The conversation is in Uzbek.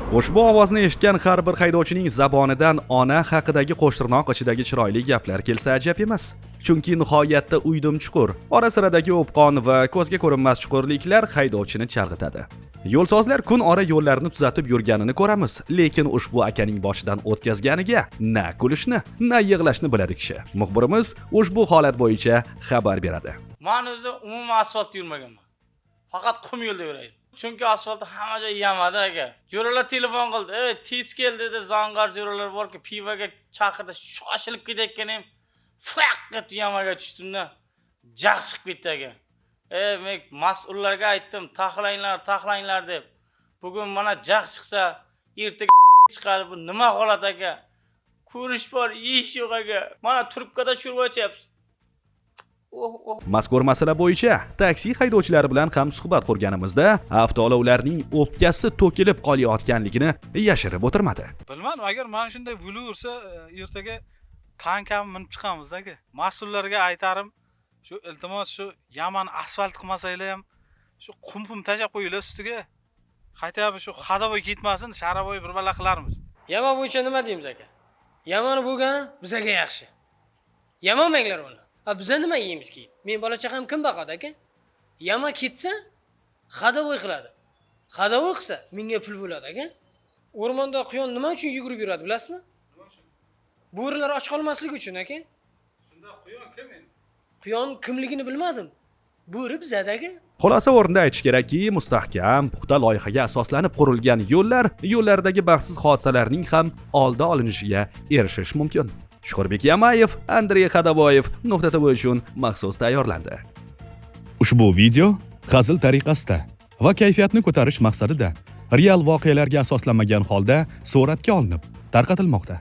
Ushbu ovozni eshitgan har bir haydovchining zabonidan ona haqidagi qo'shtirnoq ichidagi chiroyli gaplar kelsa ajab emas. Chunki nihoyatda uydim chuqur, ora-siradagi o'pqon va ko'zga ko'rinmas chuqurliklar haydovchini chalg'itadi. Yo'lsozlar kun ora yo'llarni tuzatib yurganini ko'ramiz, lekin ushbu akaning boshidan o'tkazganiga na kulishni, na yig'lashni biladi kishi. Muxbirimiz ushbu holat bo'yicha xabar beradi. Man o'zi umuman asfaltda yurmaganman. Faqat qum yo'lda yuraydim. Chunki asfaltda hamma joy yamada aka. Jo'ralar telefon qildi. "Ey, tez kel" dedi. Zang'ar jo'ralar borki, pivoga chaqirdi. Shoshilib ketayotgan ham faq etib yamaga tushdimda. Jag' chiqib ketdi aka. Ey, men mas'ullarga aytdim, taxlanglar, taxlanglar deb. Bugun mana jag' chiqsa, ertaga chiqadi. Bu nima holat aka? Ko'rish bor, yeyish yo'q aka. Mana trubkada sho'rva ichyapmiz. Oh, oh. Mazkur masala bo'yicha taksi haydovchilari bilan ham suhbat qurganimizda avtoulovlarning o'pkasi to'kilib qolayotganligini yashirib o'tirmadi. Bilmadim, agar mana shunday bo'laversa, ertaga tankam minib chiqamiz aka. Mas'ullarga aytarim, shu iltimos, shu yaman asfalt qilmasanglar ham shu qum pum tashlab qo'yinglar ustiga. Хотя бы shu ходовой ketmasin, шаровой bir bala qilarmiz. Yama bo'yicha nima deymiz aka? Yamani bo'lgani bizaga yaxshi. Yamamanglar uni. A biza nima yeymiz keyin? Men bola chaqam kim boqadi aka? Yama ketsa ходовой qiladi. Ходовой qilsa menga pul bo'ladi aka. O'rmonda quyon nima uchun yugurib yuradi bilasizmi? Bo'rilar och qolmasligi uchun aka. Shunda quyon kim endi? Quyon kimligini bilmadim. Bo'ri bizada aka. Xulosa o'rnida aytish kerakki, mustahkam, puxta loyihaga asoslanib qurilgan yo'llar yo'llardagi baxtsiz hodisalarning ham oldi olinishiga erishish mumkin. Shuhurbek Yamayev, Andrey Xadovoyev, Nuqta TV uchun maxsus tayyorlandi. Ushbu video hazil tariqasida va kayfiyatni ko'tarish maqsadida real voqealarga asoslanmagan holda suratga olinib, tarqatilmoqda.